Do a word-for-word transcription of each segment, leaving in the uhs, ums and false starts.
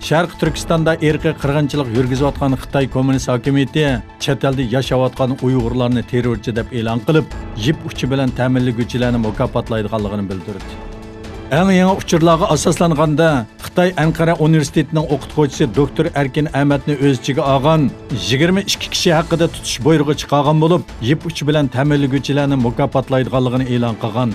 شەرقىي تۈركىستاندا ئىرقىي قىرغىنچىلىق يۈرگۈزۈۋاتقان خىتاي كوممۇنىست ھاكىمىيىتى چەت ئەلدە ياشاۋاتقان ئۇيغۇرلارنى تېررورچى دەپ ئېلان قىلىپ، يىپ ئۇچى بىلەن تەمىنلىگۈچىلەرنى مۇكاپاتلايدىغانلىقىنى بىلدۈردى. ئەڭ يېڭى ئۇچۇرلارغا ئاساسلانغاندا، خىتاي ئەنقەرە ئۇنىۋېرسىتېتىنىڭ ئوقۇتقۇچىسى دوكتور ئەركىن ئەمەتنى ئۆز ئىچىگە ئالغان يىگىرمە ئىككى كىشى ھەققىدە تۇتۇش بۇيرۇقى چىقارغان بولۇپ، يىپ ئۇچى بىلەن تەمىنلىگۈچىلەرنى مۇكاپاتلايدىغانلىقىنى ئېلان قىلغان.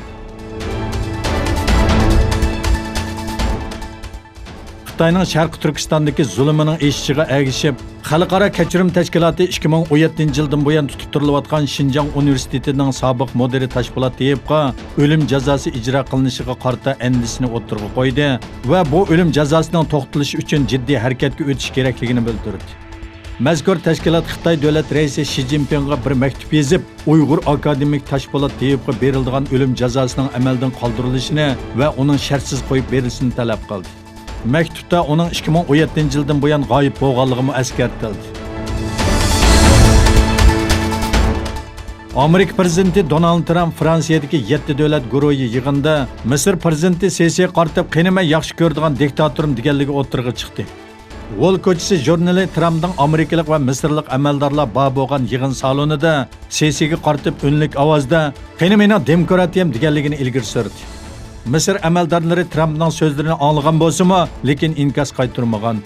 خىتاينىڭ شەرقىي تۈركىستاندىكى زۇلۇمىنىڭ ئېشىشىغا ئەگىشىپ، خەلقئارا كەچۈرۈم تەشكىلاتى ئىككى مىڭ ئون يەتتىنچى يىلدىن بۇيان تۇتۇپ تۇرۇلۇۋاتقان شىنجاڭ ئۇنىۋېرسىتېتىنىڭ سابىق مۇدىرى تاشپولات تېيىپقا ئۆلۈم جازاسى ئىجرا قىلىنىشىغا قارىتا ئەندىشىسىنى ئوتتۇرىغا قويدى ۋە بۇ ئۆلۈم جازاسىنىڭ توختىتىلىشى ئۈچۈن جىددىي ھەرىكەتكە ئۆتۈش كېرەكلىكىنى بىلدۈردى. مەزكۇر تەشكىلات خىتاي دۆلەت رەئىسى شى جىنپىڭغا بىر مەكتۇپ يېزىپ، ئۇيغۇر ئاكادېمىك تاشپولات تېيىپقا بېرىلىدىغان ئۆلۈم جازاسىنىڭ ئەمەلدىن قالدۇرۇلۇشىنى ۋە ئۇنىڭ شەرتسىز قويۇپ بېرىلىشىنى تەلەپ قىلدى. مەكتۇپتا ئۇنىڭ ئىككى مىڭ ئون يەتتىنچى يىلدىن بۇيان غايىب بولغانلىقىمۇ ئەسكەرتىلدى. ئامېرىكا پىرېزىدېنتى دونالد ترامپ فرانسىيەدىكى يەتتە دۆلەت گۇرۇھى يىغىنىدا مىسىر پىرېزىدېنتى سىسىگە قارىتىپ، قېنى مەن ياخشى كۆرىدىغان دىكتاتورۇم دېگەنلىكى ئوتتۇرىغا چىقتى. ۋول كوچىسى ژۇرنىلى ترامپنىڭ ئامېرىكىلىق ۋە مىسىرلىق ئەمەلدارلار بار بولغان يىغىن سالونىدا سىسىگە قارىتىپ ئۈنلۈك ئاۋازدا، قېنى مېنىڭ دېموكراتىيەم دېگەنلىكىنى ئىلگىرى سۈردى. مىسىر ئەمەلدارلىرى ترامپنىڭ سۆزلىرىنى ئاڭلىغان بولسىمۇ، لېكىن ئىنكاس قايتۇرمىغان.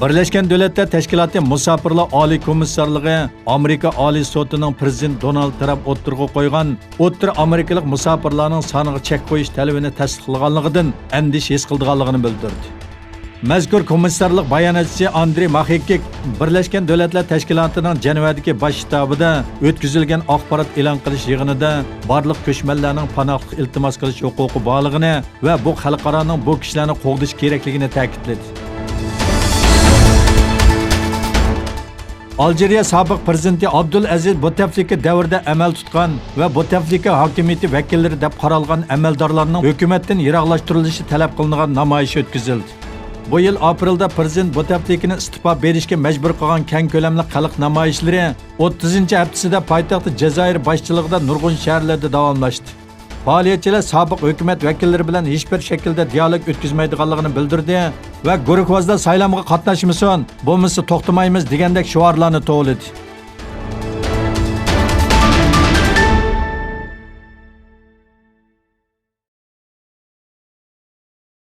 بىرلەشكەن دۆلەتلەر تەشكىلاتى مۇساپىرلار ئالىي كومىسسارلىقى ئامېرىكا ئالىي سوتىنىڭ پىرېزىدېنت دونالد ترامپ ئوتتۇرىغا قويغان ئوتتۇرا ئامېرىكىلىق مۇساپىرلارنىڭ سانىغا چەك قويۇش تەلىپىنى تەستىقلىغانلىقىدىن ئەندىشە ھېس قىلىدىغانلىقىنى بىلدۈردى. مەزكۇر كومىسسارلىق باياناتچىسى ئاندرېي ماخېككىك بىرلەشكەن دۆلەتلەر تەشكىلاتىنىڭ جەنۋەدىكى باش شتابىدا ئۆتكۈزۈلگەن ئاخبارات ئېلان قىلىش يىغىنىدا بارلىق كۆچمەنلەرنىڭ پاناھلىق ئىلتىماس قىلىش ھوقۇقى بارلىقىنى ۋە بۇ خەلقئارانىڭ بۇ كىشىلەرنى قوغدىشى كېرەكلىكىنى تەكىتلىدى. ئالجىرىيە سابىق پىرېزىدېنتى ئابدۇل ئەزىز بوتەفلىكا دەۋرىدە ئەمەل تۇتقان ۋە بوتەفلىكا ھاكىمىيىتى ۋەكىللىرى دەپ قارالغان ئەمەلدارلارنىڭ ھۆكۈمەتتىن يىراقلاشتۇرۇلۇشى تەلەپ قىلىنغان نامايىش ئۆتكۈزۈلدى. بۇ يىل ئاپرېلدا پىرېزىدېنت بوتەفلىكىنى ئىستېپا بېرىشكە مەجبۇر قىلغان كەڭ كۆلەملىك خەلق نامايىشلىرى ئوتتۇزىنچى ھەپتىسىدە پايتەخت جەزائىر باشچىلىقىدا نۇرغۇن شەھەرلەردە داۋاملاشتى. پائالىيەتچىلەر سابىق ھۆكۈمەت ۋەكىللىرى بىلەن ھېچبىر شەكىلدە دىئالوگ ئۆتكۈزمەيدىغانلىقىنى بىلدۈردى ۋە گۇرۇھۋازلار سايلامغا قاتناشمىسۇن، بولمىسا توختىمايمىز دېگەندەك شوئارلارنى توۋلىدى.